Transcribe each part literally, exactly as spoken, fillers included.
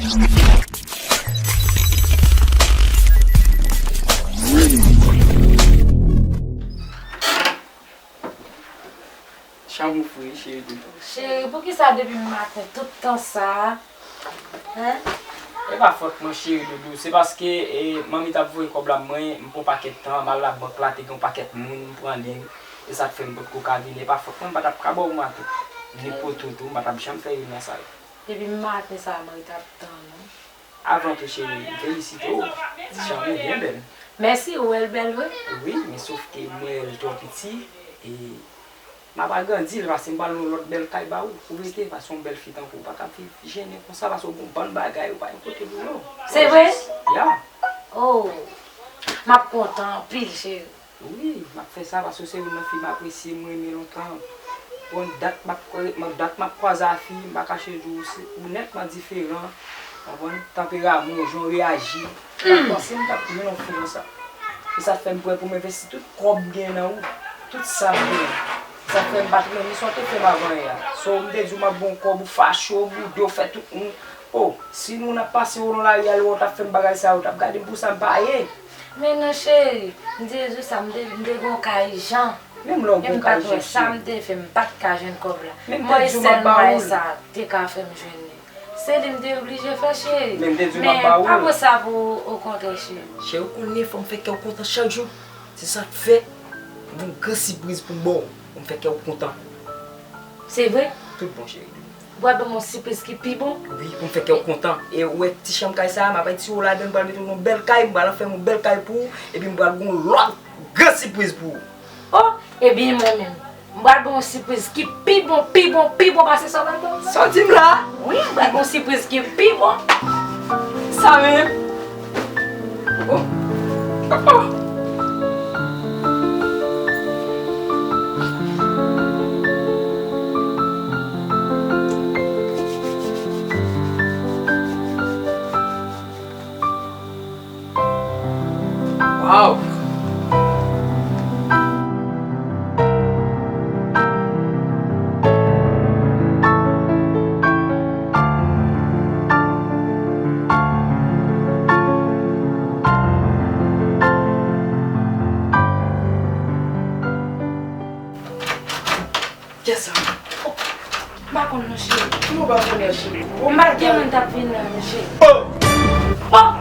Chanm ou fre, cheri doudou. Cheri, poukisa depi maten tout tan sa a? Hein? E pa fòt mwen, cheri doudou. Se paske, e, manmi t ap voye kòb la, mwen, m pran pakèt tan, m al labank la, te gen yon pakèt moun, m pran li. E sa k fè m potko ka vini. E pa fòt mwen, m pa t ap ka ba w maten. Ni poto tou, m pa t ap janm fè youn nan sa yo. Depi maten sa a, mwen t ap tann ou. Avan tou, cheri, m felisite w. Ti chanm ou byen bèl. Mèsi, ou wè l bèl vre? Wi, men sof ke m wè l twò piti. E m ap agrandi l, paske m pral yon lòt bèl kay ba ou. Ou rete, paske yon bèl fi tankou w pa ka viv jennen konsa, paske w gen yon bann bagay, ou pa gen kote pou yo. Se vre? Ya. Oh, m ap kontan anpil, cheri. Wi, m ap fè sa paske w se youn nan fi m apresye, m renmen lontan. Bon, dat m ap, dat m ap kwaze a fi, m pa kache di w, se, ou nètman diferan. Konprann? Tanperaman w, jan w reyaji. M pa t panse m t ap jwenn yon fi konsa. E sa fè m prè pou m envesti tout kòb m genyen nan ou. Tout sa m genyen. Sa fè m pa t renmen sa w te fè m avan yè a. So, m te di w m ap ba w kòb, ou fache, ou boude, ou fè tout moun. Oh, si moun ap pase w nan lari a, yo t ap fè m bagay sa yo, t ap gade m pou sa m pa ye. Men non cheri, m te di w sa, m te, m te gen yon ka ijan. Menm lè w gen yon ka ijan, cheri. Men m pa t wè sa m te fè, m pa t ka jwenn kòb la. Mwen sèl mwayen sa te ka fè m jwenn li. Se li m te oblije fè, cheri. Men m te di w m ap ba ou l. Men pa pran sa pou okontrè, cheri. Cheri, ou konnen fò m fè kè w kontan chak jou. Se sa k fè m gen yon gran sipriz pou m ba w, pou m fè kè w kontan. Se vre? Tout bon, cheri. Ou pral ban m yon sipriz ki pi bon? Wi, pou m fè kè w kontan. E ou wè ti chanm kay sa a, m ap bay ti wo ladan l, m pral mete w nan yon bèl kay, m pral fè yon bèl kay pou ou, epi m pral gen yon lòt gran sipriz pou ou. Oh, ebyen mwen menm, m pral ban w yon sipriz ki pi bon, pi bon, pi bon pase sa w pral ban m nan. Sa w di m la? Wi, m pral ban w yon sipriz ki pi bon. Sa menm? Oh. Oh. Wow! Kiyès sa? Oh, m pa konn non, cheri. Kouman w pa konnen, cheri? M pa t gen moun t ap vin la, non, cheri. Oh! Oh!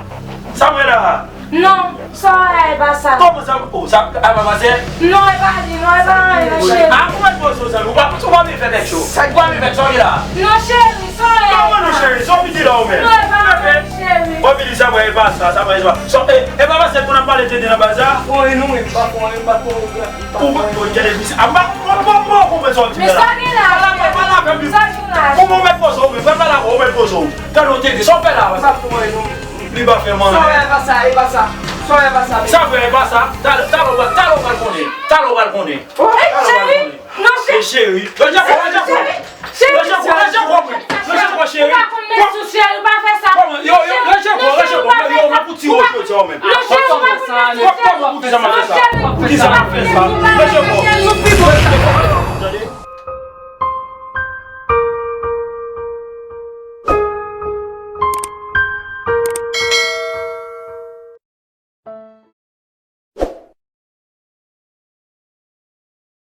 Sa m wè la a? Non, sa w wè a, e pa sa. Kòman sa? Oh, sa a pa pase? Non, e pa li, non, e pa anyen, non, cheri. A, ou mèt poze w, zanmi. Ou pa, ou pa vin fè tèt cho. Ou pa vin fè sa w ye la a. Non, cheri, sa w wè a, e pa sa. Kòman non, cheri? Sa w vin di la ou menm? Non, e pa anyen, cheri. Ou vin di sa m wè, e pa sa, sa m wè, e pa sa. E, e pa pase pou n ap pale tenten nan baz la? Ou, e non, e pa, e pa, e pa. Ou, ou, ou, gade misye. A, m pa, m pa, m pa konprann sa w ap di la. Men sa gen la? Pale avè m, pale avè m. Sa gen la? Ou, ou mèt poze w, men pale avè w, ou mèt poze w. Gade w tenten, sa w fè la? Sa pou mwen, non. Li pa fè m anyen. Sa w fè, e pa sa, e pa sa. Sa w fè, e pa sa. Sa w fè, e pa sa. Talè, talè w pral, talè w pral konnen. Talè w pral konnen. Talè w pral konnen. Non, cheri. E cheri. Rejè kò, rejè kò. Cheri, rejè kò, rejè kò, mwen. Rejè kò, cheri. Ou pa konn met sou cheri, ou pa fè sa. Kòman? Yo, yo, rejè kò, rejè kò. Yo, mwen pou tire w jodi a, ou menm. Non, cheri, ou pa konn met sou cheri. Kòman, poukisa m ap fè sa? Poukisa m ap fè sa? Rejè kò,